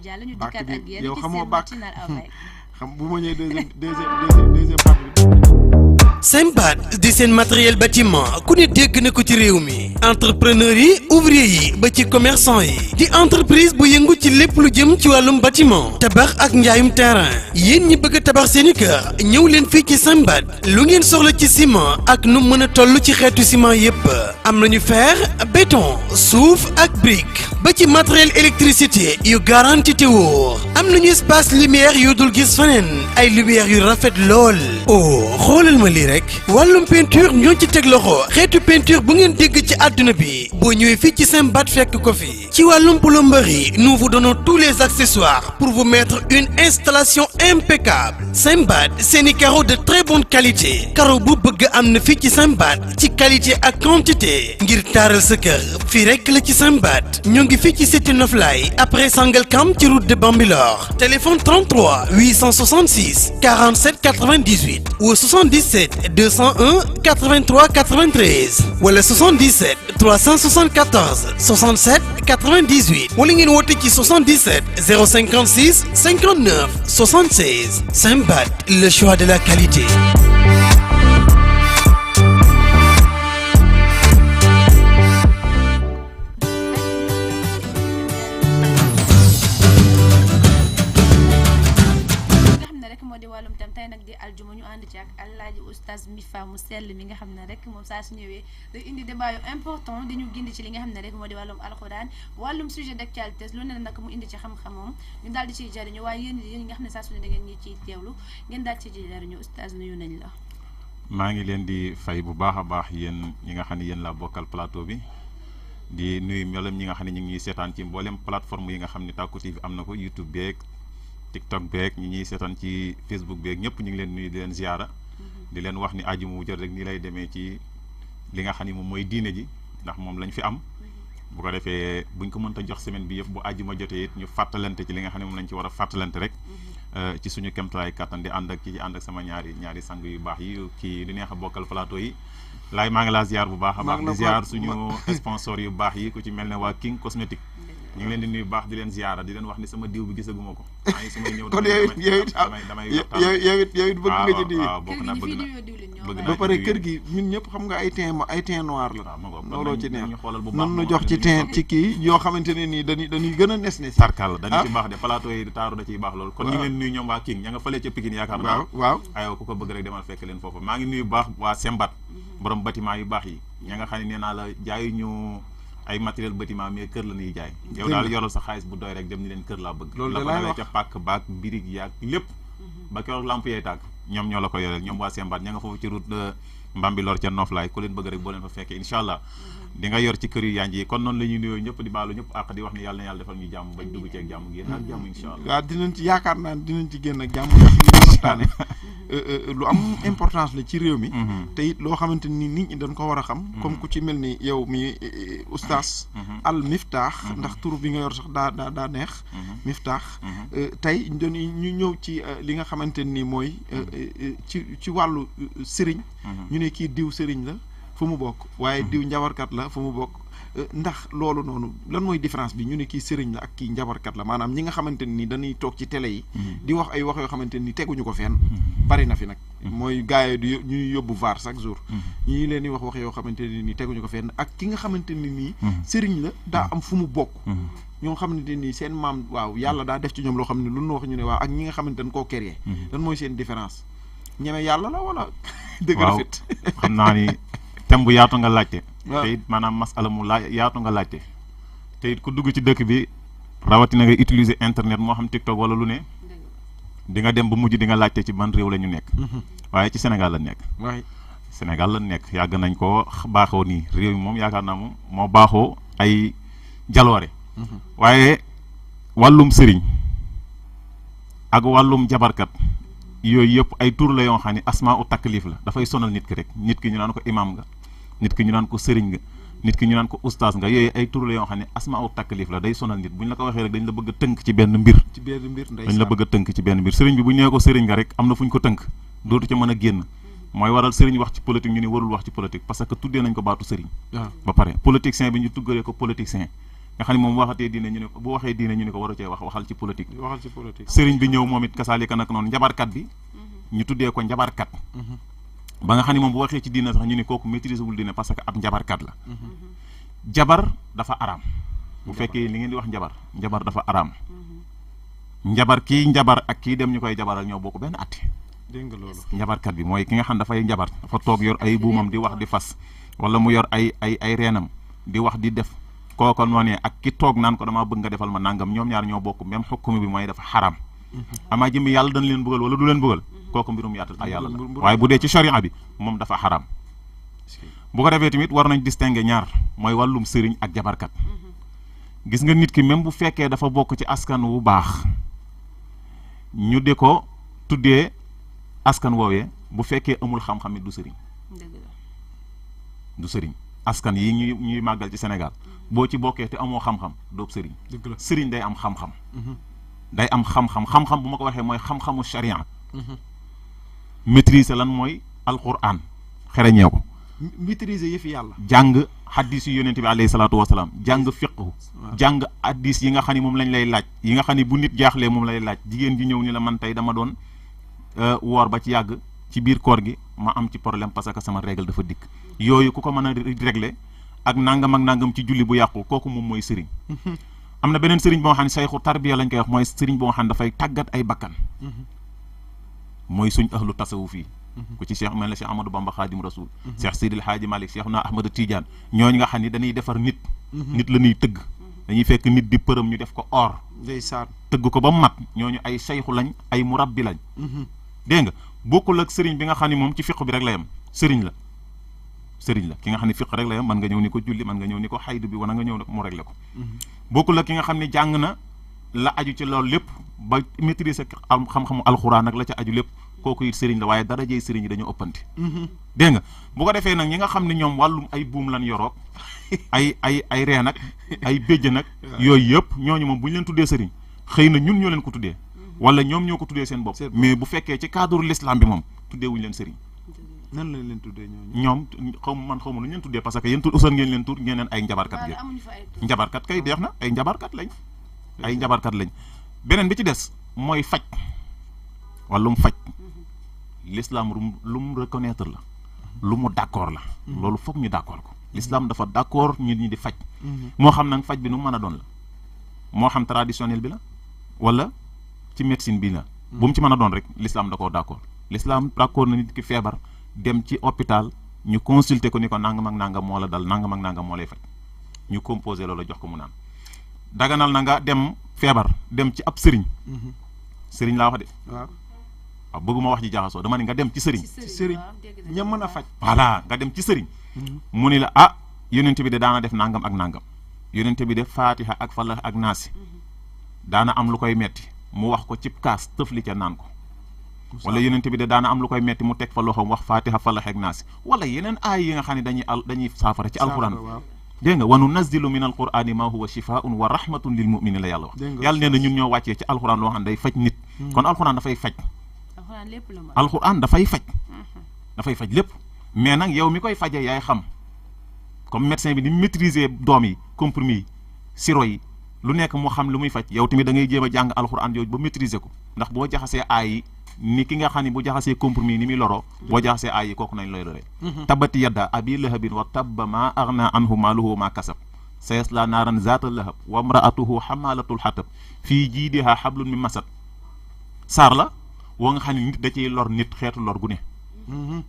Diallo ñu bàkk dikkaat ak bi yéen yow ci xamoo seen bàkk matinal avec. xam bu ma ñëwee deuxième partie bi. Sembad di seen matériel bâtiment ku ne dégg na ko ci réew mi entrepreneur yi ouvrier yi ba ci commerçant yi di entreprise bu yëngu ci lépp lu jëm ci wàllum bâtiment tabax ak njaayum terrain yéen ñi bëgg a tabax seeni kër ñëw leen fii ci Sembad lu ngeen soxla ci ciment ak nu mën a toll ci xeetu ciment yépp am nañu fer béton suuf ak brique ba ci matériel électricité yu garanti te wóor am nañu espace lumière yu dul gis feneen ay lumière yu rafet lool oh xoolal ma lii rek wàllum peinture ñoo ci teg loxo xeetu peinture bu ngeen dégg ci àdduna bi boo ñëwee fii ci Sembad fekk ko fi ci wàllum plomberie nous vous donnons tous les accessoires pour vous mettre une installation impeccable Sembad seeni carreaux de très bonne qualité carreau bu bëgg am na fii ci Sembad ci qualité ak quantité ngir taaral sa kër fii rek la ci Sembad ñoo ngi fii ci cité Noflaye après Sangalkam ci route de Bambilor téléphone 33 866 47 98 ou 77 201 83 93 wala 77 374 67 98 wala ngeen woote ci 77 056 59 76 Sembad le choix de la qualité. wàllum tam tey nag di aljuma ñu ànd ci ak Alaaji Oustaz Mifa mu sell mi nga xam ne rek moom saa su ñëwee day indi débat yu important di ñu gindi ci li nga xam ne rek moo di wàllum alxuraan wàllum sujet d'actualité lu ne nag mu indi ci xam-xamam ñu daal di ciy jariñu waaye yéen nga xam ne saa su ne da ngeen ñi ciy teewlu ngeen daal ci jariñu Oustaz nuyu nañ la. maa ngi leen di fay bu baax a baax yéen ñi nga xam ne yéen laa bokkal plateau bi di nuyu mboolem ñi nga xam ne ñu ngi ñuy seetaan ci mboolem plateforme yi nga xam ne Tacko TV am na ko YouTube beeg TikTok beeg ñi ñuy seetaan ci Facebook beeg ñëpp ñu ngi leen nuyu di leen ziara di leen wax ni aju mu jot rek nii lay demee ci li nga xam ne moom mooy diine ji ndax moom lañ fi am bu ko defee buñ ko mënta jox semaine bi yëpp bu aju ma jotee it ñu fàttalante ci li nga xam ne moom lañ ci war a fàttalante rek ci suñu kéemtalaay kattan di ànd ak sama ñaari sang yu baax yi kii di neex a bokkal plateau yi laay maa ngi laa ziar bu baax a baax di ziar suñu sponsor yu baax yi ku ci mel ne waa King Cosmétique ñu ngi leen di nuyu baax di leen ziara di leen wax ni sama diw bi gisaguma ko maa ngi su may ñëw kon damay yow it bokk nga ci diw waaw bokk na bëgg na ba pare kër gi ñun ñëpp xam nga ay teint noir la looloo ci neex ñu xoolal bu baax nan nu jox ci teint ci kii yoo xamante ne nii dañuy gën a nes sarkal dañu ci baax de plateau yi taaru da ciy baax loolu kon ñu ngi leen nuyu ñoom waa King ña nga fëlee ca Pikine yaakaar naa waaw aywa ku ko bëgg rek demal fekk leen foofu maa ngi nuyu baax waa Sembad borom bâtiment yu baax yi ña nga xam ne nee naa la jaayu ñu ay matériel bâtiment mais kër la ñuy jaay yow daal yoral sa xaalis bu doy rek dem ni leen kër laa bëgg la ko dalee ca pàkk baak birig yaag lépp ba keroog lamp yee tàgg ñoom ñoo la ko yoreel ñoom waa Sembad ña nga foofu ci route de Mbambilor ca Noflaay ku leen bëgg rek boo leen fa fekkee incha allah di nga yor ci kër yu yanj yi kon noonu la ñuy nuyoo ñëpp di baalu ñëpp àq di wax ni yàlla na yàlla defal ñu jàmm bañ dugg ci ak jàmm génn ak jàmm incha allah waaw dinañ ci yaakaar naa dinañ ci génn ak jàmm ndax li ñu waxtaane lu am importance la ci réew mi te it loo xamante ni nit ñi dañ ko war a xam comme ku ci mel ni yow mi oustaz al miftaax ndax tur bi nga yor sax daa neex miftaax tey ñu ñëw ci li nga xamante ni mooy ci wàllu sëriñ ñu ne kii diw sëriñ la fu mu bokk waaye diw njabarkat la fu mu bokk ndax loolu noonu lan mooy différence bi ñu ne kii sëriñ la ak kii njabarkat la maanaam ñi nga xamante ni dañuy toog ci télé yi di wax ay wax yoo xamante ni teguñu ko fenn bari na fi nag mooy gars yi di ñuy yóbbu VAR chaque jour ñii leen di wax yoo xamante ni nii teguñu ko fenn ak ki nga xamante ni nii sëriñ la daa am fu mu bokk ñoo xamante ni seen maam waaw yàlla daa def ci ñoom loo xam ne lu nu wax ñu ne waaw ak ñi nga xamante dañ koo créé lan mooy seen différence ñeme yàlla la wala dëgg rafet xam naa ni thème bu yaatu nga laajte te it maanaam masala mu yaatu nga laajte te it ku dugg ci dëkk bi rawatina nga utiliser internet moo xam TikTok wala lu ne di nga dem ba mujj di nga laajte ci ban réew la ñu nekk waaye ci Sénégal la nekk Sénégal la nekk yàgg nañ koo baaxoo nii réew mi moom yaakaar naa moom moo baaxoo ay jaloore waaye wàllum sëriñ ak wàllum jabarkat yooyu yëpp ay tur la yoo xam ne asmaa u taklif la dafay sonal nit ki rek nit ki ñu naan ko imam nga nit ki ñu naan ko sëriñ nga nit ki ñu naan ko ustaas nga yooyu ay tur la yoo xam ne asmaa u taklif la day sonal nit bu ñu la ko waxee rek dañ la bëgg a tënk ci benn mbir dañ la bëgg a tënk ci benn mbir sëriñ bi bu ñu nee ko sëriñ nga rek am na fu ñu ko tënk dootu ca mën a génn mooy waral sëriñ wax ci politique ñu ne warul wax ci politique parce que tuddee nañ ko baatu sëriñ ba pare politicien bi ñu tuggalee ko politicien nga xam ne moom waxatee diine ñu ne ko bu waxee diine ñu ne ko waru cee waxal ci politique waxal ci politique. sëriñ bi ñëw moom it kasaalika nag noonu njabarkat bi ñu tuddee ko njabarkat ba nga xam ne moom bu waxee ci diine sax ñu ne kooku maîtriser wul diine parce que ab njabarkat la jabar dafa araam bu fekkee li ngeen di wax njabar dafa araam njabar kii njabar ak kii dem ñu koy jabaral ñoo bokk benn atti dégg nga loolu. njabarkat bi mooy ki nga xam dafay njabar dafa toog yor ay buumam di wax di fas wala mu yor ay reenam di wax di def kooko noonee ak ki toog naan ko damaa bëgg nga defal ma nangam ñoom ñaar ñoo bokk même xukkum bi mooy dafa xaram amaa jëmmi yàlla dañ leen bëggal wala du leen bëggal kooku mbirum yàlla la waaye bu dee ci sharia bi moom dafa xaram bu ko defee tamit war nañ distinguer ñaar mooy wàllum sëriñ ak jabarkat gis nga nit ki même bu fekkee dafa bokk ci askan wu baax ñu di ko tuddee askan woowee bu fekkee amul xam-xam it du sëriñ askan yi ñuy màggal ci Sénégal boo ci bokkee te amoo xam-xam doob sëriñ sëriñ day am xam-xam day am xam-xam bu ma ko waxee mooy xam-xamu sharia maîtriser lan mooy alquran xereñee ko maîtriser yëfi yàlla jàng hadis yu yonente bi alayhi salaatu wasalaam jàng fiqhu jàng hadis yi nga xam ne moom lañ lay laaj yi nga xam ne bu nit jaaxlee moom lay laaj jigéen ji ñëw ni la man tey dama doon woor ba ci yàgg ci biir koor gi ma am ci problème parce que sama règle dafa dikk yooyu ku ko mën a régler ak nangam ci julli bu yàqu kooku moom mooy sëriñ am na beneen sëriñ boo xam ne sayxu tarbiya lañ koy wax mooy sëriñ boo xam ne dafay tàggat ay bakkan mooy suñ ahlu tasawuf fii ku ci cheikh mel na cheikh Amadou Bamba Khadim Rasoul cheikh Seydil Hadji Malick cheikh na Ahmad Tidiane ñooñu nga xam ne dañuy defar nit la ñuy tëgg dañuy fekk nit di përëm ñu def ko or ndeysaan tëgg ko ba mu mat ñooñu ay sayxu lañ ay murabbi lañ dégg nga bokkul ak sëriñ bi nga xam ne moom ci fiq bi rek la yam sëriñ la ki nga xam ne fiq rek la yam mën nga ñëw ni ko julli mën nga ñëw ni ko xaydu bi wala nga ñëw mu réglé ko bokkul ak ki nga xam ne jàng na la aju ci loolu lépp ba maîtriser xam-xamu alxuraan ak la ca aju lépp kooku it sëriñ la waaye darajey sëriñ yi dañoo ëppante dégg nga bu ko defee nag ñi nga xam ne ñoom wàllum ay buum lan yoroog ay reen ak ay béjj nag yooyu yëpp ñooñu moom bu ñu leen tuddee sëriñ xëy na ñun ñoo leen ko tuddee wala ñoom ñoo ko tuddee seen bopp mais bu fekkee ci cadre l'islam bi moom tuddee wuñu leen sëriñ nan lañ leen tuddee ñooñu ñoom xaw ma lu ñu leen tuddee parce que yéen usan ngeen leen tur ngeen leen ay njabarkat ngeen njabarkat kay deex na ay njabarkat lañ beneen bi ci des mooy faj wàllum faj l'islam lu mu reconnaître la lu mu d'accord la loolu foog ñu d'accord ko l'islam dafa d'accord nit ñi di faj moo xam nag faj bi nu mu mën a doon la moo xam traditionnel bi la wala ci médecine bi la bu mu ci mën a doon rek l'islam da koo d'accord l'islam d'accord na nit ki feebar dem ci hôpital ñu consulter ko ni ko nangam ak nangam moo la dal nangam ak nangam moo lay faj ñu composé loolu jox ko mu naan daganal na nga dem feebar dem ci ab sëriñ laa wax de waaw bëgguma wax ji jaxasoo dama ne nga dem ci sëriñ ña mën a faj voilà nga dem ci sëriñ mu ni la ah yonent bi de daana def nangam ak nangam yonent bi def fatiha ak falax ak naasi daana am lu koy metti mu wax ko cib kaas tëfli ca naan ko wala yonent bi de daana am lu koy metti mu teg fa loxoom wax fatiha falax ak naasi wala yeneen aay yi nga xam ne dañuy saafara ci alquran dégg nga wa nunazzilu min alqurani ma huwa shifaun wa rahmatun lil muminin la yàlla wax yàlla nee na ñun ñoo wàccee ci alquran loo xam ne day faj nit kon alquran dafay faj alquran dafay faj lépp mais nag yow mi koy fajee yaay xam comme médecin bi ni maîtriser doom yi comprimés yi sirop yi lu nekk mu xam lu muy faj yow tamit da ngay jéem a jàng alxuraan yooyu ba maîtriser ko ndax boo jaxasee aay yi ni ki nga xam ne bu jaxasee comprimés yi ni muy loroo boo jaxasee aay yi kooku nañ looy loree tabati yadda abi lahabin wa tabba ma aghna anhu maaluhu wa ma kasab sayasla naaran zaata lahab wa mraatuhu xamalatul xatab fii jiidiha xablun min masad saar la woo nga xam ne nit da ciy lor nit xeetu lor gu ne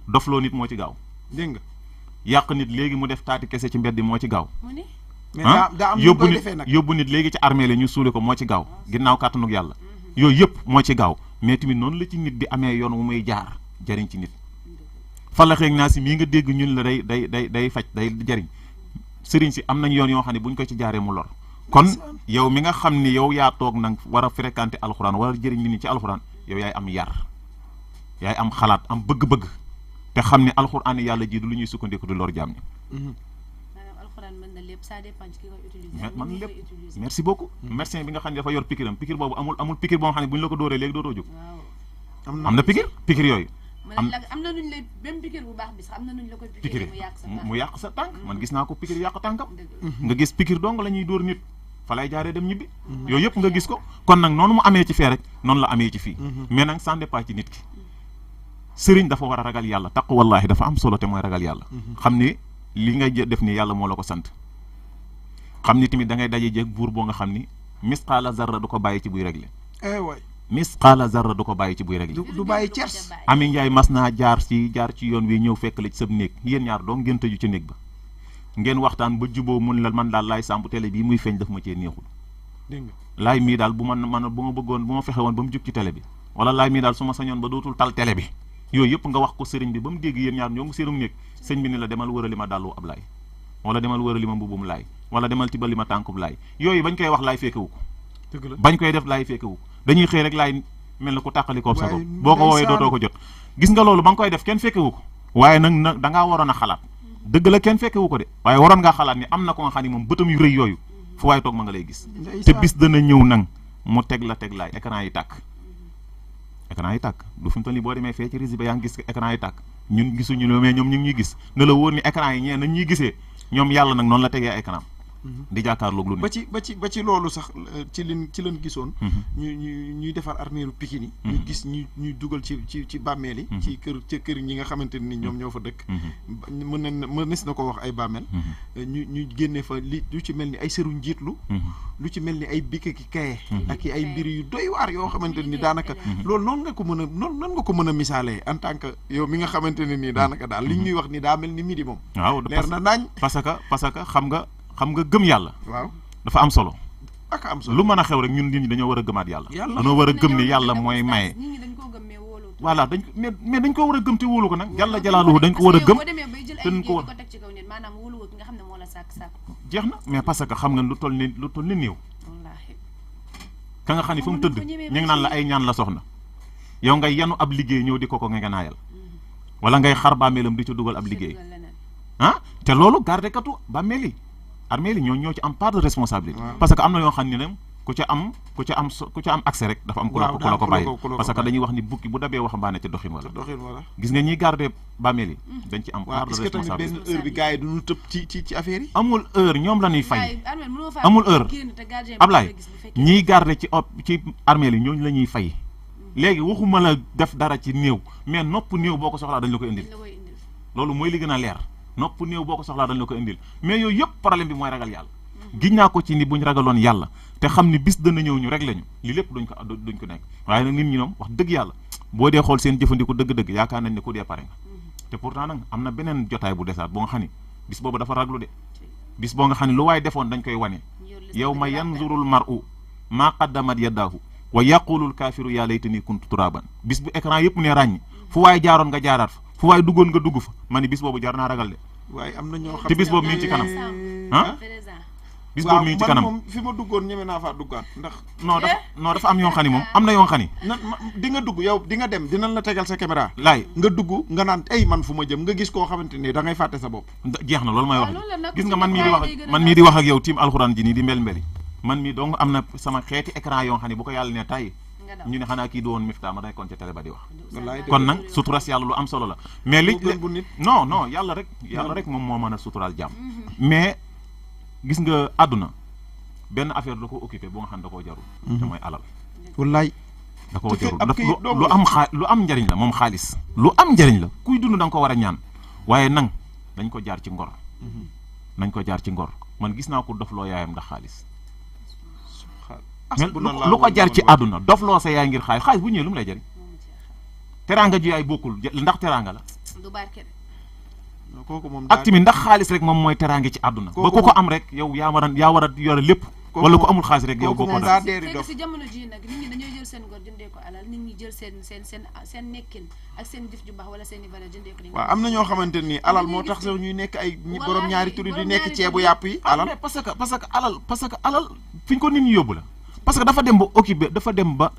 dofloo nit moo ci gaaw dégg nga yàq nit léegi mu def taati kese ci mbedd moo ci gaaw yóbbu nit léegi ci armée la ñu suule ko moo ci gaaw ginnaaw kàttanug yàlla yooyu yëpp moo ci gaaw mais tamit noonu la ci nit di amee yoon wu muy jaar jariñ ci nit falaxeeg naa si mii nga dégg ñun la day faj day jariñ sëriñ si am nañ yoon yoo xam ne buñ ko ci jaaree mu lor kon yow mi nga xam ni yow yaa toog nag war a fréquenter alxuraan war a jëriñ nit ñi ci alxuraan yow yaay am yar yaay am xalaat am bëgg-bëgg te xam ne alxuraan yàlla ji du lu ñuy sukkandiku du lor jaam ñi man lépp merci beaucoup médecin bi nga xam ne dafa yor pikiram pikir boobu amul pikir boo xam ne bu ñu la ko dóoree léegi dootoo jóg am na pikir yooyu am na nuñ lay même pikir bu baax bi sax am na nuñ la koy pikir mu yàq sa tànk man gis naa ko pikir yàq tànkam nga gis pikir dong la ñuy dóor nit fa lay jaaree dem ñibbi yooyu yëpp nga gis ko kon nag noonu mu amee ci fee rek noonu la amee ci fii mais nag ça dépend ci nit ki sëriñ dafa war a ragal yàlla taqu wallaahi dafa am solo te mooy ragal yàlla xam ni li ngay def ni yàlla moo la ko sant xam ni tamit da ngay daje jeeg buur boo nga xam ni misqaala zarra du ko bàyyi ci buy réglé waay misqaala zarra du ko bàyyi ci buy réglé du bàyyi cers Ami Njaay mas naa jaar ci yoon wi ñëw fekk la ci sab néeg yéen ñaar doo ngeen tëju ci néeg ba ngeen waxtaan ba juboo mun la man daal laay samp télé bii muy feeñ daf ma cee neexul dégg nga laay mii daal bu ma bëggoon bu ma fexe woon ba mu jug ci télé bi wala laay mii daal su ma sañoon ba dootul tal télé bi yooyu yëpp nga wax ko sëriñ bi ba mu dégg yéen ñaar ñoo ngi seenum néeg sëñ bi ni la demal wërali ma dàllu ab laay wala demal wërali ma mbubum laay wala demal tibali ma tànkub laay yooyu bañ koy wax laay fekkewu ko dëgg la bañ koy def laay fekkewu ko dañuy xëy rek laay mel na ku tàqalikoo sa ko boo ko woowee dootoo ko jot gis nga loolu ba nga koy def kenn fekkewu ko waaye nag da ngaa waroon a xalaat dëgg la kenn fekkewu ko de waaye waroon ngaa xalaat ni am na ko nga xam ni moom bëtam yu rëy yooyu fu waaye toog ma nga lay gis te bis dana ñëw nang mu teg laay écran yi tàkk du fi mu toll nii boo demee fee ci rési ba yaa ngi gis écran yi tàkk ñun gisuñu lo mais ñoom ñu ngi ñuy gis ne la wóor ni écran yi ñee nañ ñuy gisee ñoom yàlla nag noonu la tegee écran di jàkkaarloog lu ne ba ci loolu sax ci leen gisoon ñuy defar armeeru Pikine yi ñu gis ñuy dugal ci bàmmeel yi ci kër ñi nga xamante ni ñoom ñoo fa dëkk mënees na ko wax ay bàmmeel ñu génne fa lu ci mel ni ay sëru njiitlu lu ci mel ni ay bikk ki kaye ak ay mbir yu doy waar yoo xamante ni daanaka loolu noonu nga ko mën a misaalee en tant que yow mi nga xamante ne nii daanaka daal li ñuy wax ni daa mel ni midi moom waaw leer na naañ parce que xam nga gëm yàlla waaw dafa am solo ak am solo lu mën a xew rek ñun nit ñi dañoo war a gëmaat yàlla dañoo war a gëm ni yàlla mooy maye voilà mais dañ ko war a gëm te wóolu ko nag yàlla jalaaluhu dañ ko war a gëm te dañ ko war jeex na mais parce que xam nga lu toll ni néew ka nga xam ne fa mu tëdd ñu ngi naan la ay ñaan la soxna yow ngay yanu ab liggéey ñëw di ko nga naayal wala ngay xar bàmmeelam di ci dugal ab liggéey te loolu garde katu bàmmeel yi armeel yi ñoo ci am part de responsabilité parce que am na yoo xam ne ku ca am accès rek dafa am ku la ko bàyyi parce que dañuy wax ni bukki bu dabee waxambaane ca doxin wala gis nga ñiy garder bàmmeel yi dañ ci am part de responsabilité benn heure bi gars yi duñu tëb ci affaire yi amul heure ñoom la ñuy fay amul heure Ablaye ñiy garder ci armeel yi ñooñu la ñuy fay léegi waxuma la def dara ci néew mais nopp néew boo ko soxlaa dañ la ko indil loolu mooy li gën a leer nopp néew boo ko soxlaa dañ la ko indil mais yooyu yëpp problème bi mooy ragal yàlla giñ naa ko ci ni buñ ragaloon yàlla te xam ni bis dana ñëw ñu rek lañu li lépp duñ ko nekk waaye nag nit ñi ñoom wax dëgg yàlla boo dee xool seen jëfandiku dëgg-dëgg yaakaar nañ ne ku dee pare nga te pourtant nag am na beneen jotaay bu desaat boo nga xam ni bis boobu dafa raglu de bis boo nga xam ne lu waaye defoon dañ koy wane yawma yanzurul mar'u maa qaddamat yadaahu wa yaqulul kaafiru yaa laytanii kuntu turaaban bis bu écran yëpp ne ràññi fu waaye jaaroon nga jaaraat fa fu waaye duggoon nga dugg fa ma ni bis boobu jar naa ragal de waaye am na ñoo xam te bis boobu mi ngi ci kanam bis boobu mi ngi ci kanam moom fi ma duggoon ñeme naa faa duggaat ndax non dafa am yoo xam ni moom am na yoo xam ni di nga dugg yow di nga dem dinañ la tegal sa caméra laay nga dugg nga naan ay man fu ma jëm nga gis koo xamante ni da ngay fàtte sa bopp jeex na loolu may wax gis nga man mii di wax ak yow tiim alxuraan ji nii di mbel man mii donc am na sama xeeti écran yoo xam ne bu ko yàlla ne tay ñu ne xanaa kii du woon Mifta ma nekkoon ca télé ba di wax kon nag suturas yàlla lu am solo la mais li non yàlla rek moom moo mën a suturaal jàmm mais gis nga àdduna benn affaire da ko occupé boo nga xam ne da koo jarul te mooy alal wallaay da koo jarul lu am njariñ la moom xaalis lu am njariñ la kuy dund da nga ko war a ñaan waaye nang dañ ko jaar ci ngor man gis naa ko dof loo yaayam ndax xaalis lu ko jar ci àdduna dofloo sa yaay ngir xaalis bu ñëwee lu mu lay jëriñ teraanga ji yaay bokkul ndax teraanga la ak tamit ndax xaalis rek moom mooy teraanga ci àdduna ba ku ko am rek yow yaa war a yore lépp wala ku amul xaalis rek yow bokkoo dara si jamono ji nag nit ñi dañoo jël seen ngor jëndee ko alal nit ñi jël seen nekkin ak seen jëf ju baax wala seen i valeur jëndee ko waaw am na ñoo xamante ni alal moo tax sax ñuy nekk ay borom ñaari turi di nekk ceebu yàpp yi alal parce que alal fi ñu ko nit ñi yóbbu la parce que dafa dem ba occupé dafa dem ba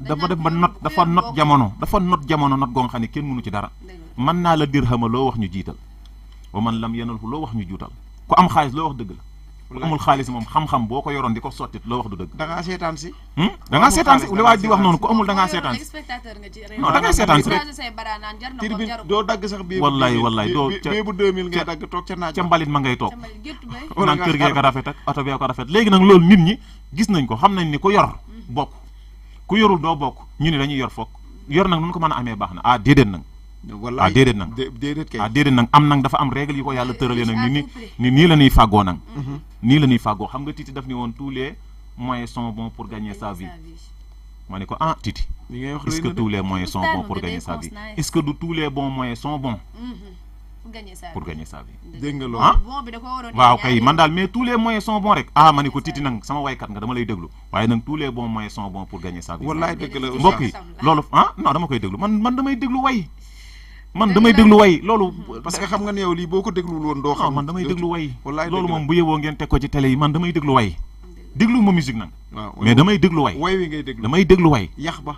not jamono not goo nga xam ne kenn mënu ci dara mën naa la dirhama loo wax ñu jiital wa man lam yanal loo wax ñu juutal ku am xaalis loo wax dëgg la ku amul xaalis moom xam-xam boo ko yoroon di ko sottit loo wax du dëgg da ngaa seetaan si li waaj di wax noonu ku amul da ngaa seetaan si non da ngay seetaan si rek tir bi doo dagg sax bii wallaay doo bii bu 2000 ngay dagg toog ca naaj ca mbalit ma ngay toog naan kër gee ko rafet ak oto bee ko rafet léegi nag loolu nit ñi gis nañ ko xam nañ ni ku yor bokk ku yorul doo bokk ñu ne dañuy yor foog yor nag nu ko mën a amee baax na ah déedéet nag wallaay déedéet nag déedéet kay déedéet nag am nag dafa am règle yi ko yàlla tëralee nag ni nii la ñuy fàggoo nag nii la ñuy fàggoo xam nga Titi daf ni woon tous les moyens sont bons pour gagner sa vie ma ne ko Titi li ngay wax est-ce que tous les moyens sont bons pour gagner sa vie est-ce que tous les bons moyens sont bons pour gagner sa vie dégg nga loolu waaw kay man daal mais tous les moyens sont bons rek ma ne ko Titi nag sama waykat nga dama lay déglu waaye nag tous les bons moyens sont bons pour gagner sa vie wallaay dëgg la mbokk yi loolu non dama koy déglu man damay déglu way man damay déglu way loolu parce que xam nga ne yow lii boo ko déglul woon doo xam man damay déglu way wallaay loolu moom bu yeboo ngeen teg ko ci télé yi man damay déglu way déglu ma musique nag waaw mais damay déglu way wi ngay déglu damay déglu way yax ba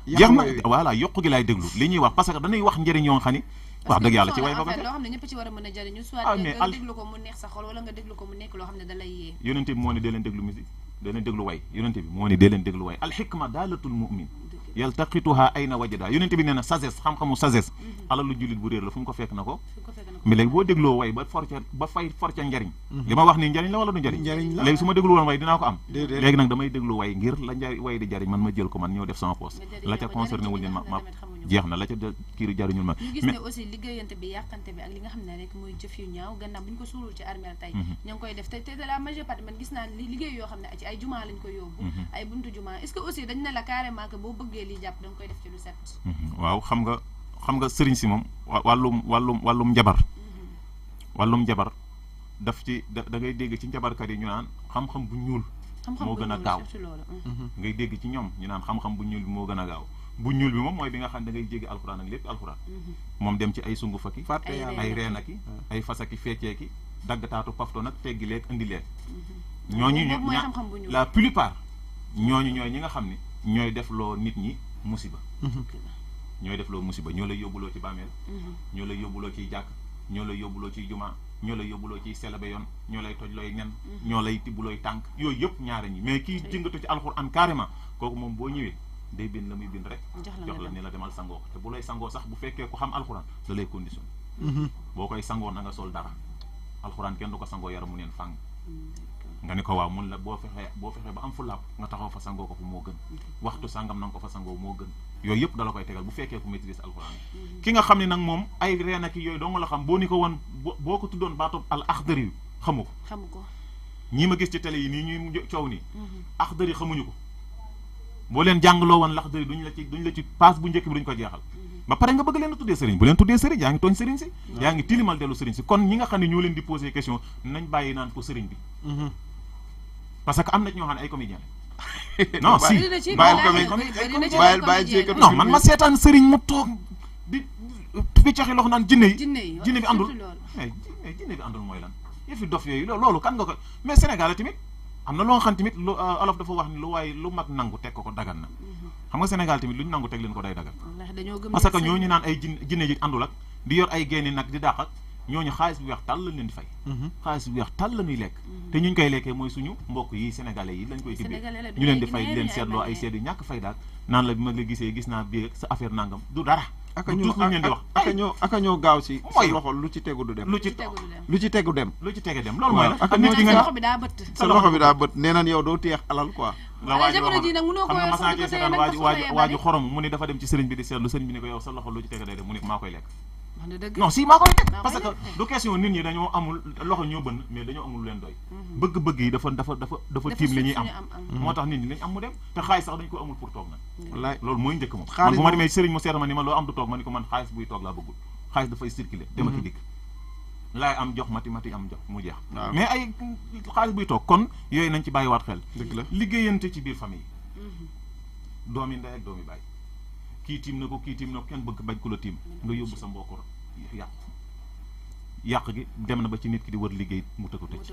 jeex na voilà yokku gi laay déglu li ñuy wax parce que dañuy wax njëriñ yoo nga xam ni wax dëgg yàlla ci way ba ba loo xam ne ñëpp ci war a mën a jëriñu soit nga déglu ko mu neex sa xol wala nga déglu ko mu nekk loo xam ne da lay yee yonente bi moo ne dee leen déglu musique dee leen déglu way yonente bi moo ne dee leen déglu way alxikma daalatul mu'min yaltaqituha ayna wajada yonente bi nee na sagesse xam-xamu sagesse alalu jullit bu réer la fu mu ko fekk na ko mais léegi boo dégloo way ba for ca njariñ li ma wax nii njariñ la wala du njariñ léegi su ma déglu woon way dinaa ko am léegi nag damay déglu way ngir la way di jariñ man ma jël ko man ñëw def sama poste la ca concerné wul ñun ma jeex na la ca kii jariñul ma ñu gis ne aussi liggéeyante bi yàqante bi ak li nga xam ne rek mooy jëf yu ñaaw gannaaw bu ñu ko suulul ci armeel tey ña ngi koy def te la majeure partie man gis naa liggéey yoo xam ne ci ay jumaa lañ ko yóbbu ay buntu jumaa est-ce que aussi dañ ne la carrément que boo bëggee lii jàpp da nga koy def ci lu set waaw xam nga sëriñ si moom wàllum njabar daf ci da ngay dégg ci njabarkat yi ñu naan xam-xam bu ñuul moo gën a gaaw ngay dégg ci ñoom ñu naan xam-xam bu ñuul bi moo gën a gaaw bu ñuul bi moom mooy bi nga xam ne da ngay jéggi alxuraan ak lépp alxuraan moom dem ci ay sungu faki ay reenaki ay fasaki fecceeki daggataatu pafto nag teggi leeg indi leeg ñooñu la plupart ñooñu ñooy ñi nga xam ne ñooy def loo nit ñi musiba ñooy def loo musiba ñoo lay yóbbuloo ci bàmmeel ñoo lay yóbbuloo ciy jàkk ñoo lay yóbbuloo ciy jumaa ñoo lay yóbbuloo ciy selabe yoon ñoo lay toj looy nen ñoo lay tibbulooy tànk yooyu yëpp ñaare ñi mais kii jëngatu ci alxuraan carrément kooku moom boo ñëwee day bind la muy bind rek jox la ni la demal sangoo te bu lay sangoo sax bu fekkee ku xam alxuraan da lay condition boo koy sangoo na nga sol dara alxuraan kenn du ko sangoo yaramu neen fàng nga ni ko waaw mun la boo fexee ba am fu laab nga taxaw fa sangoo ko fu moo gën waxtu sangam na nga ko fa sangoo moo gën yooyu yëpp dala koy tegal bu fekkee ku maîtrise alxuraan ki nga xam ne nag moom ay reen ak yooyu doo nga la xam boo ni ko woon boo ko tuddoon baatu al axdari yu xamu ko ñii ma gis ci télé yi nii ñuy coow nii axdari xamuñu ko boo leen jàngloo woon laxdari duñ la ci paas bu njëkk bi duñ ko jeexal ba pare nga bëgg leen a tuddee sëriñ bu leen tuddee sëriñ yaa ngi tooñ sëriñ si yaa ngi tilimal dellu sëriñ si kon ñi nga xam ne ñoo leen di poser question nañ bàyyi naan ko sëriñ bi parce que am na ñoo xam ne ay comédien non si bàyyil non man ma seetaan sëriñ mu toog di piccaxi loxo naan jinne bi àndul mais jinne bi àndul mooy lan yëfi dof yooyu loolu kan nga ko mais Sénégal tamit am na loo xam tamit lu olof dafa wax ni lu mag nangu teg ko dagan na xam nga Sénégal tamit lu ñu nangu teg leen ko day dagan parce que ñooñu naan ay jinne ji àndul ak di yor ay génni nag di dàq ak ñooñu xaalis bu weex tàll lañ leen di fay xaalis bu weex tàll la ñuy lekk te ñu koy lekkee mooy suñu mbokk yi sénégalais yi lañ koy tibbee ñu leen di fay di leen seetloo ay seet yu ñàkk fay daal naan la bi ma la gisee gis naa bii sa affaire nangam du dara aka ñoo gaaw si sa loxo lu ci tegu du dem lu ci tegu dem loolu mooy la sa loxo bi daa bët sa loxo bi daa bët nee naan yow doo teex alal quoi la waaju waaju xorom mu ni dafa dem ci sëriñ bi di seetlu sëriñ bi ni ko yow sa loxo lu ci tege day dem mu ni maa koy lekk non si maa koy lekk parce que du question nit ñi dañoo amul loxo ñoo bënn mais dañoo amul lu leen doy bëgg-bëgg yi dafa tiim la ñuy am moo tax nit ñi lañ am mu dem te xaalis sax dañ ko amul pour toog nag wallaay loolu mooy njëkk moom man bu ma demee sëriñ mu seeta ma ni ma loo am du toog ma ni ko man xaalis buy toog laa bëggul xaalis dafay circuler dama ki dikk laay am jox mati am jox mu jeex mais ay xaalis buy toog kon yooyu nañ ci bàyyiwaat xel dëgg la liggéeyante ci biir famille doomi ndey ak doomi baay kii tiim na ko kenn bëgg bañ ku la tiim nga yóbbu sa mbokk yàq gi dem na ba ci nit ki di wër liggéey mu tëkku tëj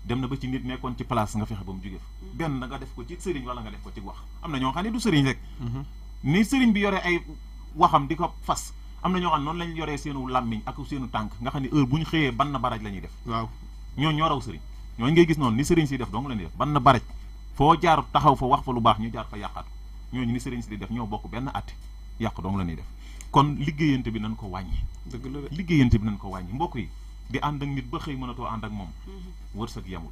dem na ba ci nit nekkoon ci place nga fexe ba mu jóge fa benn nga def ko ci sëriñ wala nga def ko ci wax am na ñoo xam ne du sëriñ rek ni sëriñ bi yore ay waxam di ko fas am na ñoo xam ne noonu lañ yoree seenu làmmiñ ak seenu tànk nga xam ne heure bu ñu xëyee ban na baraj la ñuy def waaw ñoo raw sëriñ ñooñu ngay gis noonu ni sëriñ si def dong la ñuy def ban na baraj foo jaar taxaw fa wax fa lu baax ñu jaar fa yàqaat ñooñu ni sëriñ si di def ñoo bokk benn atti yàq dong la ñuy def kon liggéeyante bi nañ ko wàññi dëgg la liggéeyante bi nañ ko wàññi mbokk yi di ànd ak nit ba xëy mënatoo ànd ak moom wërsëg yamul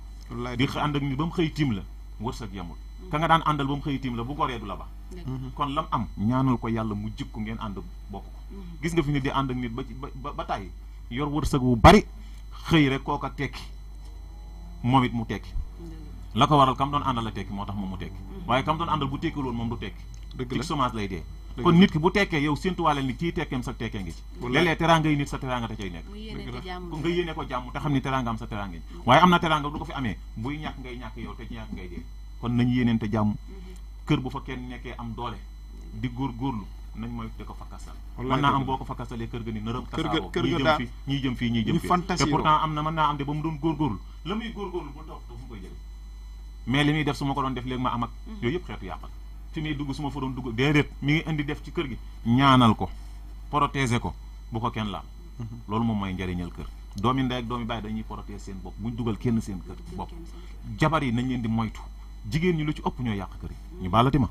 di ànd ak nit ba mu xëy tiim la wërsëg yamul ka nga daan àndal ba mu xëy tiim la bu goree du la ba kon lam am ñaanal ko yàlla mu jikku ngeen ànd bokk ko gis nga fi nit di ànd ak nit ba tàyyi yor wërsëg bu bari xëy rek kooka tekki moom it mu tekki la ko waral kam doon àndal la tekki moo tax moom mu tekki waaye kam doon àndal bu tekki loon moom du tekki ci chômage lay dee kon nit ki bu tekkee yow séntuwaale ni kii tekkeem sa tekkee ngi ci léeg-léeg teraanga yi nit sa teraanga te cay nekk nga yéene ko jàmm te xam ni teraanga am sa teraanga yi waaye am na teraanga du ko fi amee buy ñàkk ngay ñàkk yow te ñàkk ngay dee kon nañ yéeneente jàmm kër bu fa kenn nekkee am doole di góorgóorlu nañ mooy te ko fakkasal mën naa am boo ko fakkasalee kër ga ni nërëm tasaaroo ñii jëm fii ñii jëm fii te pourtant am na mën naa am de ba mu doon góorgóorlu la muy góorgóorlu bu toog fu koy jël mais li muy def su ma ko doon def léegi ma am ak yooyu yëpp xeetu yàqal fi muy dugg su ma fa doon dugg déedéet mi ngi indi def ci kër gi ñaanal ko protéger ko bu ko kenn laal loolu moom mooy njëriñal kër doomi ndey ak doomi baay dañuy protéger seen bopp buñ dugal kenn seen kër bopp jabar yi nañ leen di moytu jigéen ñi lu ci ëpp ñooy yàq kër yi ñu baalati ma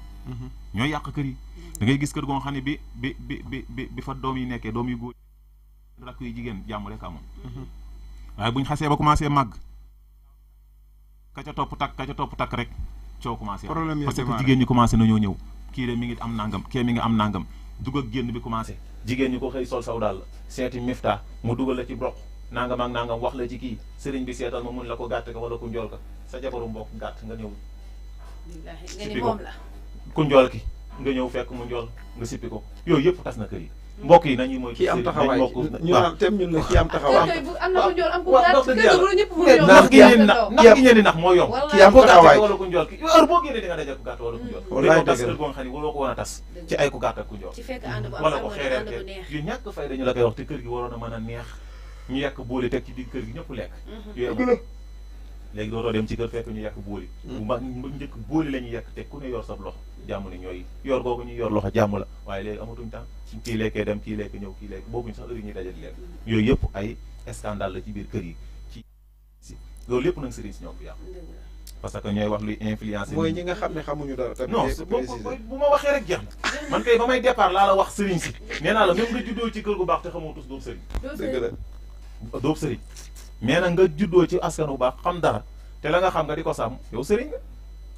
ñooy yàq kër yi da ngay gis kër goo xam ne bi fa doom yi nekkee doom yu góor rakk yi jigéen jàmm rek amoon waaye buñ xasee ba commencé màgg ka ca topp takk rek coow commencé parce que jigéen ñi commencé nañoo ñëw kii de mi ngi am nangam kii mi ngi am nangam dugg ak génn bi commencé jigéen ñi ko xëy sol saw daal seeti mifta mu dugal la ci broq nangam ak nangam wax la ci kii sëriñ bi seetal ma mun la ko gàtt ka wala ku njool ka sa jabaru mbokk gàtt nga ñëw sippi ko ku njool ki nga ñëw fekk mu njool nga sippi ko yooyu yëpp tas na kër yi mbokk yi nañuy mooy kii am taxawaay ñu naan tem ñun la kii am taxawaay am na ko njool am ko gàtt ñëpp mu ndax gi ngeen di nax moo yomb kii am taxawaay wala ku njool ki heure boo génnee di nga daje ku gàtt wala ku njool dañoo tas kër goo xam ne waroo ko woon a tas ci ay ku gàtt ak ku njool wala ko xeereer ke yu ñàkk fay dañu la koy wax te kër gi waroon a mën a neex ñu yekk booli teg ci biir kër gi ñëpp lekk yooyu léegi dootoo dem ci kër fekk ñu yekk booli bu mag njëkk booli la ñuy yekk teg ku ne yor sab loxo jàmm ni ñooy yor googu ñuy yor loxo jàmm la waaye léegi amatuñ temps kii lekkee dem kii lekk ñëw kii lekk boobuñ sax heure yi ñuy dajal lekk yooyu yëpp ay scandale la ci biir kër yi ci loolu yëpp nag sëriñ si ñoo ko yàq parce que ñooy wax luy influence mooy ñi nga xam ne xamuñu dara tamit non bu ma waxee rek jeex na man kay ba may départ laa la wax sëriñ si nee naa la même nga juddoo ci kër gu baax te xamoo tus doob sëriñ dëgg la doob sëriñ mais nag nga juddoo ci askan bu baax xam dara te la nga xam nga di ko sàmm yow sëriñ nga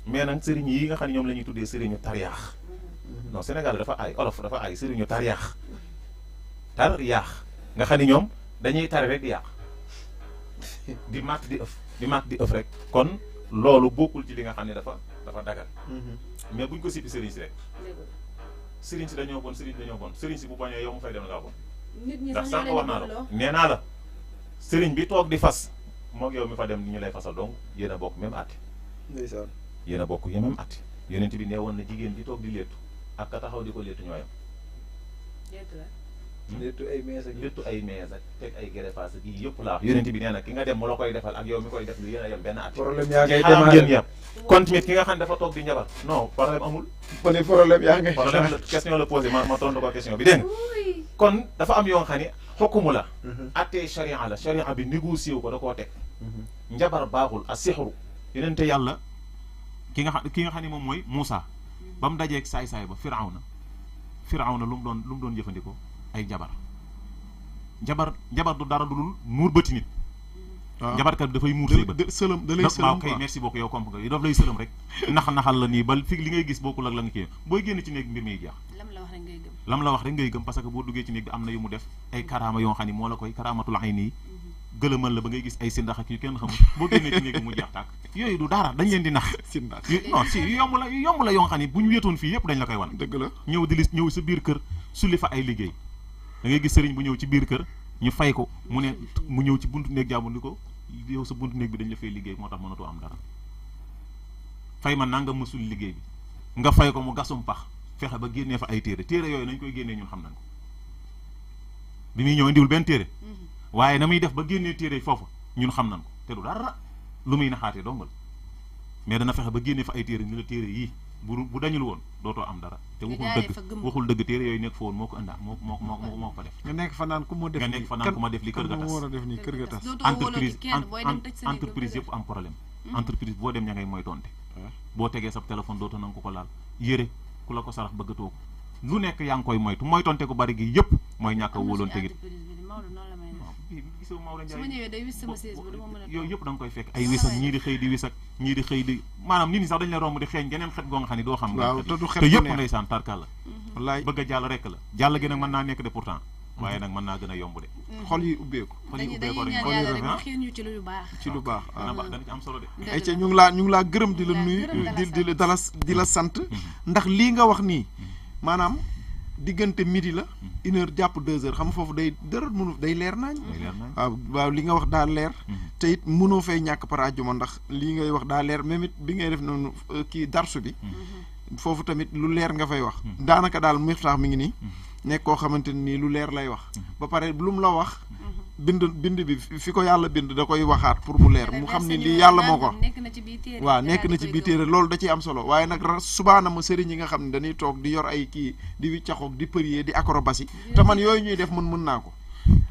mais nag sëriñ yi nga xam ne ñoom la ñuy tuddee sëriñu tariyaax non Sénégal dafa ay olof dafa ay sëriñu tariyaax nga xam ne ñoom dañuy tari rek di yàq di màtt di ëf rek kon loolu bokkul ci li nga xam ne dafa dagal mais buñ ko sippi sëriñ si rek sëriñ si dañoo bon sëriñ si bu bañee yow mu fay dem ngaa bon ndax sànq wax naa la nee naa la sëriñ bi toog di fas moog yow mi fa dem ñu lay fasal donc yéen a bokk même àtte ndeysaan yéen a bokk même àtte yonent bi nee woon na jigéen di toog di léttu ak ka taxaw di ko léttu ñooyam léttu ay mees ak teg ay greffage ak yii yëpp laa wax yonent bi nee na ki nga dem mu la koy defal ak yow mi koy def lu yéen a yem benn àtte problème yaa ngay xaraam ngeen yem kon tamit ki nga xam ne dafa toog di njabar non problème amul ma ne problème yaa ngay problème la question la posé ma tontu ko question bi dégg nga kon dafa am yoo xam ne xokkumu la attee charia la charia bi négocié wu ko da koo teg njabar baaxul a sixru yenente yàlla ki nga xam ne moom mooy Moussa ba mu dajeeg saay-saay ba Firawna lu mu doon jëfandikoo ay njabar du dara dul muur bëti nit njabarkat bi dafay muur say bët sëlëm da lay sëlëm waaw kay merci beaucoup yow comprendre nga daf lay sëlëm rek naxal la nii ba fi li ngay gis bokkul ak la nga kii booy génn ci néeg mbir mi jeex lam la wax rek ngay gëm parce que boo duggee ci néeg bi am na yu mu def ay karaama yoo xam ne moo la koy karaamatul ayni yi gëlëmal la ba ngay gis ay sindax ak yu kenn xamul boo génnee ci néeg bi mu jeex tàkk yooyu du dara dañ leen di nax non si yu yomb la yoo xam ne bu ñu wéetoon fii yëpp dañ la koy wan dëgg la ñëw sa biir kër sulli fa ay liggéey da ngay gis sëriñ bu ñëw ci biir kër ñu fay ko mu ñëw ci buntu néeg jàmbur ni ko yow sa buntu néeg bi dañ la fay liggéey moo tax mënatoo am dara fay ma nanga ma sulli liggéey bi nga fay ko mu gasum pax fexe ba génnee fa ay téere yooyu nañ koy génnee ñun xam nañ ko bi muy ñëw indiwul benn téere waaye na muy def ba génnee téere foofu ñun xam nañ ko te du dara lu muy naxaatee dongal mais dana fexe ba génnee fa ay téere ni la téere yii bu dañul woon dootoo am dara te waxul dëgg téere yooyu nekk fa woon moo ko ëndaa moo ko def nga nekk fa naan ku ma def li kër ga tas entreprise yëpp am problème entreprise boo dem ña ngay mooy tonte boo tegee sa téléphone dootoo nanga ko laal yére ku la ko sarax bëggatoo ko lu nekk yaa ngi koy moytu mooy tonte ko bari gi yëpp mooy ñàkk a wóoloon tegit gisoo Maodo su ma Ndiaye ñëwee day wis sama siis ba du ma mën a yooyu yëpp da nga koy fekk ay wis ak ñii di xëy di wis ak ñii di xëy di maanaam nit ñi sax dañ la romb di xeeñ geneen xet goo nga xam ne doo xam waaw te du xet te bu yëpp neex. ndeysaan tarkal la wallaay bëgg a jàll rek la jàll gi nag mën naa nekk de pourtant waaye nag mën naa gën a yomb de xol yi ubbeeku xol yi dañuy ubbee ko rek ñaan xol yi yàlla rek rafet. mu xiir ñu ci lu baax ci lu baax dana baax dana ci am solo de ay ca ñu ngi laa gërëm di la nuyu di la sant ndax lii nga wax nii maanaam diggante midi la 1h jàpp 2h xam nga foofu day dara mënu day leer nañ waaw li nga wax daa leer te it mënoo fay ñàkk par àjjuma ndax lii ngay wax daa leer même it bi ngay def noonu kii darsu bi foofu tamit lu leer nga fay wax daanaka daal Miftah mi ngi nii nekk koo xamante nii lu leer lay wax ba pare lu mu la wax bind bi fi ko yàlla bind da koy waxaat pour mu leer mu xam ni lii yàlla moo ko wax nekk na ci biir téere waaw nekk na ci biir téere loolu da ciy am solo waaye nag subaana ma sëriñ yi nga xam ne dañuy toog di yor ay kii di wiccaxoog di përier di acrobatie te man yooyu ñuy def mën naa ko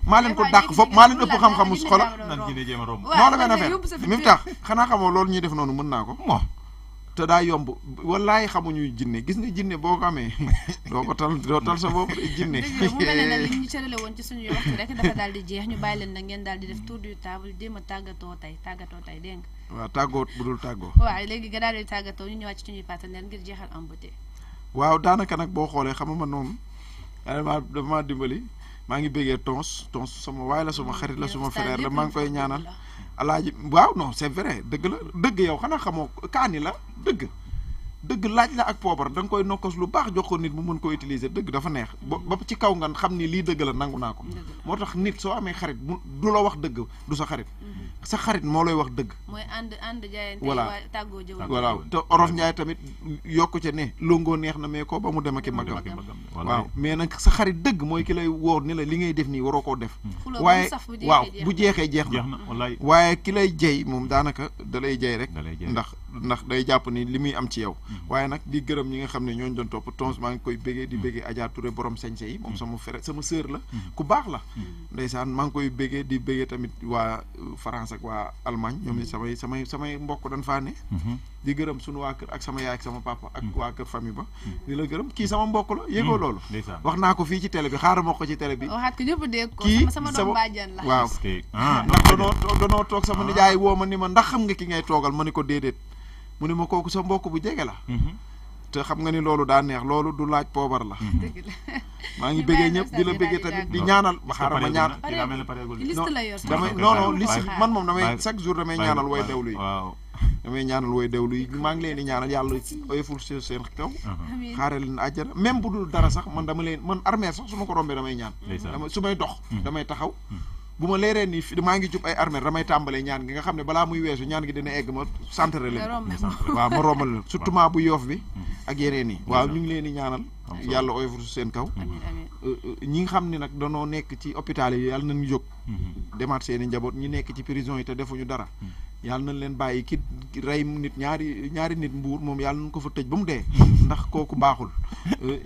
maa leen ko dàq foofu maa leen ëpp xam-xamu xola nan ji ne jéem a romb noonu la benn affaire Miftah xanaa xamoo loolu ñuy def noonu mën naa ko moo te daa yomb wallaay xamuñu jinne gis nga jinne boo ko amee doo tal sa bopp jinne dëgg mu mel ne nag li ñu cërale woon ci suñuy waxtu rek dafa daal di jeex ñu bàyyi leen nag ngeen daal di def tour du table jéem a tàggatoo tey dégg nga waaw tàggoot bu dul tàggoo waaw léegi nga daal di tàggatoo ñu ñëwaat ci suñuy partenaire ngir jeexal en beauté waaw daanaka nag boo xoolee xam nga man moom dafa dimbali maa ngi bëggee tons sama waay la suma xarit la suma frère la maa ngi koy ñaanal alaaji waaw non c'est vrai dëgg la dëgg yow xanaa xamoo kaani la dëgg laaj la ak poobar da nga koy nokkos lu baax jox ko nit mu mën ko utiliser dëgg dafa neex ba ci kaw nga xam ni lii dëgg la nangu naa ko moo tax nit soo amee xarit du la wax dëgg du sa xarit sa xarit moo lay wax dëgg mooy ànd jaayante voilà tàggoo jëwal voilà te Olof Njaay tamit yokku ca ne longoo neex na mais ko ba mu dem ak i magam waaw mais nag sa xarit dëgg mooy ki lay wóor ni la li ngay def nii waroo koo def waaye waaw bu jeexee jeex na waaye ki lay jey moom daanaka da lay jey rek ndax day jàpp ni li muy am ci yow waaye nag di gërëm ñi nga xam ne ñooñu doon topp tons maa ngi koy béggee di béggee Adja Touré borom sañse yi moom sama frère sama sœur la ku baax la ndeysaan maa ngi koy béggee di béggee tamit waa France ak waa Allemagne ñoom samay mbokk dañ faa ne di gërëm suñu waa kër ak sama yaay ak sama papa ak waa kër famille ba di la gërëm kii sama mbokk la yégoo loolu wax naa ko fii ci télé bi xaaral ma ko ci télé bi waxaat ko ñëpp dégg ko kii sama doom bàjjan la waaw ndax danoo toog sama nijaay woo ma ni ma ndax xam nga ki ngay toogal ma ni ko déedéet mu ne ma kooku sa mbokk bu jege la te xam nga ni loolu daa neex loolu du laaj poobar la maa ngi bëggee ñëpp di la bëggee tamit di ñaanal ba xaaral ma ñaan damay non li si man moom damay chaque jour damay ñaanal way dewlu yi damay ñaanal way dewlu yi maa ngi leen di ñaanal yàlla oyoful seen kaw xaare leen àjjana même bu dul dara sax man armée sax su ma ko rombee damay ñaan su may dox damay taxaw bu ma leeree ni maa ngi jub ay armée damay tàmbalee ñaan gi nga xam ne balaa muy weesu ñaan gi dina egg ma centré leen waaw ma rombal leen surtout ment bu yoof bi ak yeneen yi waaw ñu ngi leen di ñaanal yàlla oyoful seen kaw ñi nga xam ne nag danoo nekk ci hôpital yi yàlla nañu jóg demaat seen i njaboot ñi nekk ci prison yi te defuñu dara yàlla nañ leen bàyyi ki rey nit ñaari nit mbuur moom yàlla nañ ko fa tëj ba mu dee ndax kooku baaxul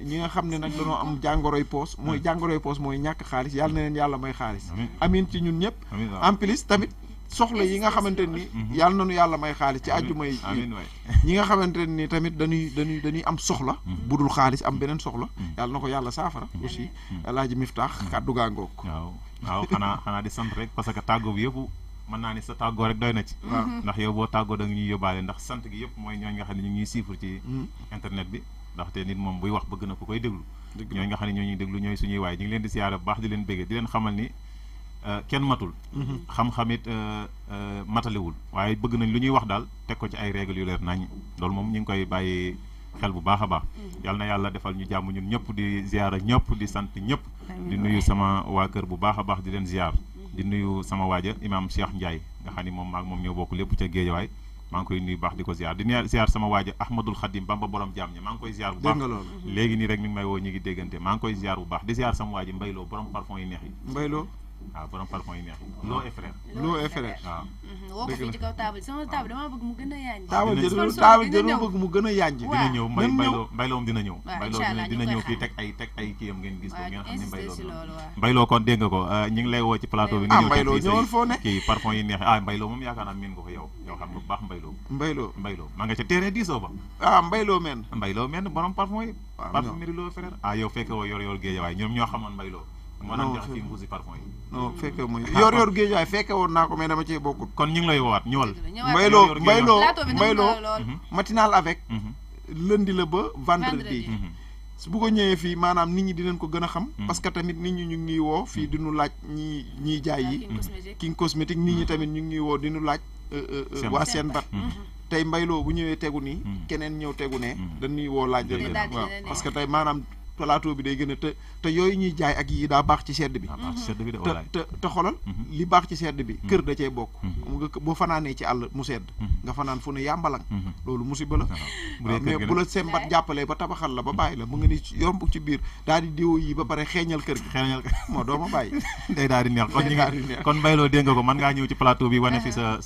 ñi nga xam ne nag dañoo am jàngoroy poos mooy ñàkk xaalis yàlla na leen yàlla may xaalis amiin ci ñun ñëpp en plus tamit soxla yi nga xamante ni yàlla nañu yàlla may xaalis ci àjjuma yi ñi nga xamante ni tamit dañuy am soxla bu dul xaalis am beneen soxla yàlla na ko yàlla saafara aussi Alaaji Miftah kàddu gaa ngoog waaw xanaa di sant rek parce que tàggoo bi yëpp mën naa ni sa tàggoo rek doy na ci ndax yow boo tàggoo da nga ñuy yóbbaale ndax sant gi yëpp mooy ñooñu nga xam ne ñu ngi ñuy suivre ci internet bi ndaxte nit moom buy wax bëgg na ko koy déglu ñooñu nga xam ne ñoo ñuy déglu ñooy suñuy waay ñu ngi leen di siyaare bu baax di leen béggee di leen xamal ni kenn matul xam-xamit matalewul waaye bëgg nañ lu ñuy wax daal teg ko ci ay règles yu leer nañ loolu moom ñu ngi koy bàyyi xel bu baax a baax yal na yàlla defal ñu jàmm ñun ñëpp di ziyaara ñëpp di sant ñëpp di nuyu sama waa kër bu baax a baax di leen ziyaar di nuyu sama waaja imaam Cheikh Ndiaye nga xam ni moom maag moom ñoo bokk lépp ca Géejawaay maa ngi koy nuyu baax di ko ziar di ziar sama waaja Ahmadul Khadim Bamba borom jaam ñi maa ngi koy ziar bu baax léegi nii rek mi ngi may woo ñu ngi déggante maa ngi koy ziar bu baax di ziar sama waaji Mbayloo borom parfum yi neex yi Mbayloo waaw borom parfum yi neex yi loo et frère waaw woo ko fii ci kaw table sama table dama bëgg mu gën a yànj table jël bëgg mu gën a yànj dina ñëw Mbayloo moom dina ñëw dina ñëw fii teg ay kiyam ngeen gis ko ngeen xam ne Mbayloo kon dégg nga ko ñu ngi lay woo ci plateau bi nga ñëw Mbayloo ñëwal foo ne kii parfum yi neex Mbayloo moom yaakaar naa miin nga ko yow xam nga bu baax Mbayloo maa nga ca terrain diisoo ba Mbayloo men borom parfum yi parfum miri loo frère yow fekke woo yor Géejawaay ñoom ñoo xamoon Mbayloo moo daan joxe fii mbuusi parfum yi. non fekke mooy yor géejawaay fekke woon naa ko mais dama cee bokkul. kon ñu ngi lay woowaat ñëwal. mbayloo matinal avec lundi la ba vendredi. bu ko ñëwee fii maanaam nit ñi dinañ ko gën a xam. parce que tamit nit ñi ñu ngi woo fii di ñu laaj ñiy jaay yi. King cosmétique nit ñi tamit ñu ngi woo di ñu laaj. waa seen bat tey mbayloo bu ñëwee tegu nii. keneen ñëw tegu ne. dañuy woo laaj leen waaw parce que tey maanaam plateau bi day gën a te yooyu ñuy jaay ak yi daa baax ci sedd bi. te xolal li baax ci sedd bi. kër da cee bokk. nga boo fanaanee ci àll mu sedd. nga fanaan fu ne yàmbalang. loolu musiba la. mais bu la sembat jàppalee ba tabaxal la ba bàyyi la mu nga ni yomb ci biir daal di diwoo yi ba pare xeeñal kër gi. moo doo ma bàyyi. day daal di neex kon ñi nga kon mbayloo dégg nga ko mën ngaa ñëw ci plateau bi wane fi sa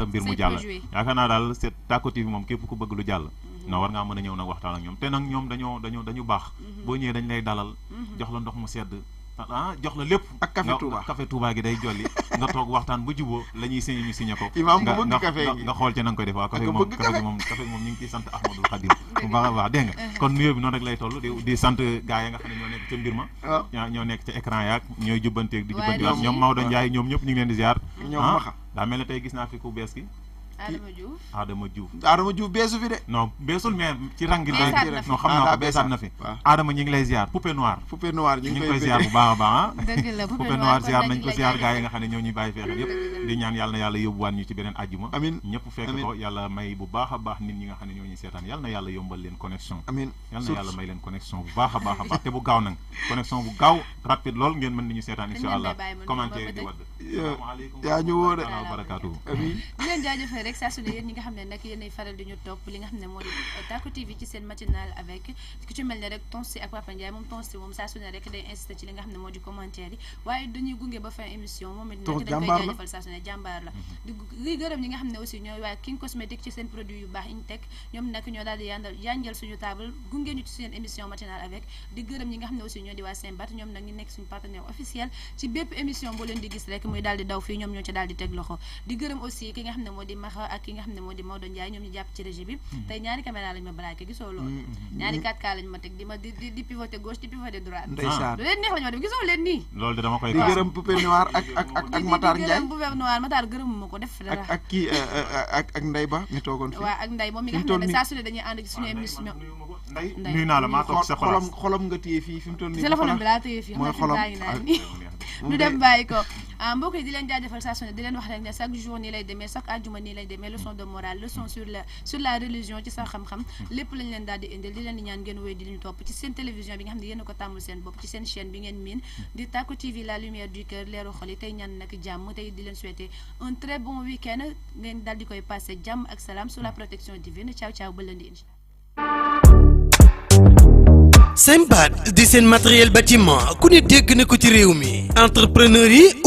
mbir mu jàll. yaakaar naa daal c'est Tacko TV moom képp ku bëgg lu jàll. non war ngaa mën a ñëw nag waxtaan ak ñoom te nag ñoom dañu baax. boo ñëwee dañ lay dalal jox la ndox mu sedd jox la lépp. ak café Touba gi day jolli nga toog waxtaan ba juboo la ñuy signé ñu signé ko. imaam bu bëgg café gi nga xool ci na nga koy def waaw café moom ñu ngi ciy sant Ahmadul Khadim bu baax a baax dégg nga kon nuyoo bi noonu rek lay toll di sant gars yi nga xam ne ñoo nekk ca mbir ma ñoo nekk ca écran yaag ñooy jubbanteeg di jubbanti waat ñoom Maodo Ndiaye ñoom ñëpp ñu ngi leen di ziar daa mel ne tey gis naa fi ku bees ki Adama Diouf beesu fi de. non beesul mais ci rang gi lay non xam naa ko beesaat na fi. Adama ñu ngi lay ziar Poupée Noire. ñu ngi koy ziar bu baax a baax dëgg la Poupée Noire ziar nañ ko ziar gars yi nga xam ne ñoo ñuy bàyyi feexel yëpp di ñaan yàlla na yàlla yóbbuwaat ñu ci beneen àjjuma. amiin ñëpp fekk ko yàlla may bu baax a baax nit ñi nga xam ne ñoo ñuy seetaan yàlla na yàlla yombal leen connexion. amiin yàlla na yàlla may leen connexion bu baax a baax a baax te bu gaaw nag connexion bu gaaw rapide lool ngeen mën nañu seetaan incha allah commentaire di wadd. yaa ñu woo de barakaatu amiin di leen jaajëfal rek saa su ne yéen ñi nga xam ne nag yéenay faral di ñu topp li nga xam ne moo di Tacko TV ci seen matinal avec ku ci mel ne rek Tonsi ak Papa Ndiaye moom saa su ne rek day insisté ci li nga xam ne moo di commentaire yi waaye dañuy gunge ba fin émission moom it nag dañ koy jaajëfal saa su ne jàmbaar la di gërëm ñi nga xam ne aussi ñooy waa King cosmétique ci seen produit yu baax yi ñu teg ñoom nag ñoo daal di yanjal suñu table gunge ñu ci seen émission matinal avec di gërëm ñi nga xam ne aussi ñoo di waa Sembat ñoom nag ñu nekk suñu partenaire officiel ci bépp émission boo leen di gis rek muy daal di daw fii ñoom ñoo ci daal di teg loxo di gërëm aussi ki nga xam ne moo di Maxa ak ki nga xam ne moo di Maodo Ndiaye ñoom ñu jàpp ci régie bi tey ñaari caméra lañ ma braqué gisoo loolu ñaari 4K lañ ma teg di pivoter gauche di pivoter droite lu leen neex la ñu ma def gisoo leen nii loolu de dama koy di gërëm Poupée Noire ak Matar Ndiaye gërëm Poupée Noire Matar gërëmuma ko def dara ak kii ak Ndeye Ba mi toogoon fii waaw ak Ndeye moom mi nga xam ne saa su ne dañuy ànd ci suñu émission Ndeye nuyu naa la maa toog sa place xolam nga téye fii fi mu toll nii téléphone bi laa téye fii mooy xolam ñu dem bàyyi ko mbokk yi di leen jaajëfal saa su ne di leen wax rek ne chaque jour nii lay demee chaque àjjuma nii lay demee leçon de morale leçon sur la religion ci sa xam-xam lépp lañ leen daal di indil di leen di ñaan ngeen wéy di ñu topp ci seen télévision bi nga xam ne yéen a ko tàmmul seen bopp ci seen chaîne bi ngeen miin di Tacko TV la lumière du cœur leeru xol yi tey ñaan nag jàmm tey di leen souhaiter un très bon week-end ngeen daal di koy passé jàmm ak salaam sous la protection divine ciao ciao ba lundi incha Sembat di seen matériel bâtiment ku ne dégg na ko ci réew mi entrepreneur yi